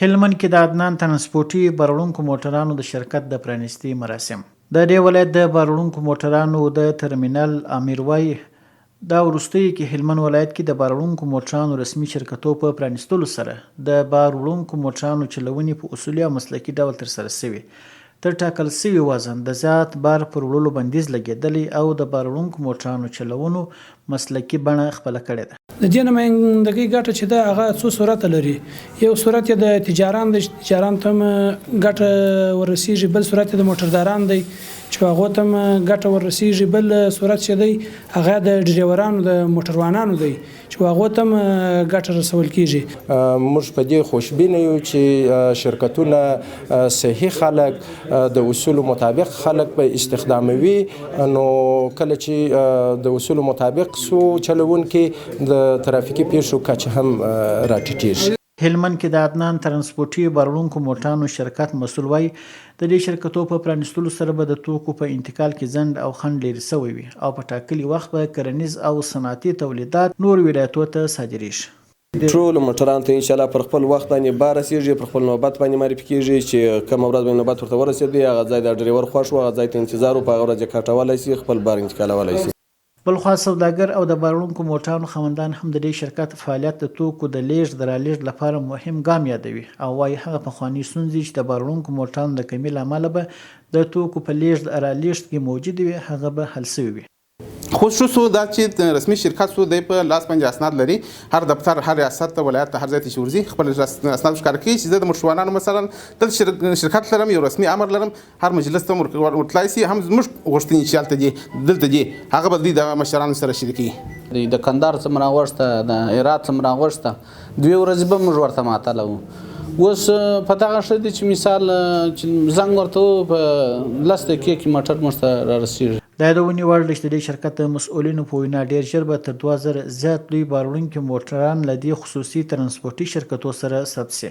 هلمند کې د عدنان ترانسپورټي باروړونکو موټرانو د شرکت د پرانیستې مراسم. د دې ولایت د باروړونکو موټرانو د ترمینل امیر وايي، دا وروستیو کې هلمند ولایت کې د باروړونکو موټرانو رسمي شرکتو په پرانیستلو سره د بار وړونکو موټرانو چلونې په اصولي او مسلکي ډول ترسره شوي، تر ټاکل شوي وزن د زیات بار پر وړلو بندیز لګېدلی او د بار وړونکو موټرانو چلونو مسلکي بڼه خپله کړې ده. د دې نمایندګۍ ګټه چې ده هغه څو صورته لري، یو صورت یې د تجاران دی چې تجاران ته هم ګټه وررسیږي، بل صورت یې د موټرداران دی چې هغو ته هم ګټه وررسیږي، بل صورت چې دی هغه د ډریورانو د موټروانانو دی چې هغو ته هم ګټه رسول کیږي. موږ په دې خوشبینه یو چې شرکتونه صحیح خلک د اصولو مطابق خلک به استخداموي، نو کله چې د اصولو مطابق سو چلوونکي د ترافیکي پیښو کچه هم راټیټیږي. هلمند کې د عدنان ترانسپورټي باروړونکو موټرانو شرکت مسول وايي، د دې شرکتو په پرانیستلو سره به د توکو په انتقال کې ځنډ او خنډ لیرې شوی وي او په ټاکلي وخت به کرنیز او صنعتي تولیدات نورو ولایتو ته صادریږي. ټولو موټرانو ته انشاالله پر خپل وخت باندې بار رسیږي، پر خپل نوبت باندې معرفي کیږي چې کومه ورځ باندې نوبت ورته ورسیدی هغه ځای د ډریور خوښ وو هغه ځای ته انتظار وو په هغه ورځ یې کاټولای شي خپل بار انتقالولای شي. بلخوا سوداګر او د باروړونکو موټرانو خاوندان هم د دې شرکت فعالیت د توکو د لېږد رالېږد لپاره مهم ګام یادوي او وايي، هغه پخوانۍ ستونزې چې د باروړونکو موټرانو د کمي له امله به د توکو په لېږد رالېږد کې موجودې وې، هغه به حل شوې وي. خو ښه شو دا چې رسمي شرکت شو، دی په لاس باندې اسناد لري، هر دفتر، هر ریاست ته، ولایت ته، هر ځای ته چې ورځي خپل اسناد ښکاره کوي چې زه د موټروانانو مثلا دلته شرکت لرم، یو رسمي امر لرم، هر مجلس ته ورتلای شي، هم زموږ غوښتنې چې هلته دي دلته دي هغه به دوی د مشرانو سره شریکوي. دی د کندهار څخه راغوښته، د هرات څخه راغوښته، دوې ورځې به موږ ورته معطله وو. اوس په دغه ښه دي چې مثال چې زنګ ورته وو په لس دقیقې کې موټر موږ ته رارسیږي. د یادونې وړ ده چې د دې شرکت د مسؤلینو په وینا ډېر ژر به تر 2000 زیات لوی باروړونکي موټران له دې خصوصي ترانسپورټي شرکتو سره ثبت شي.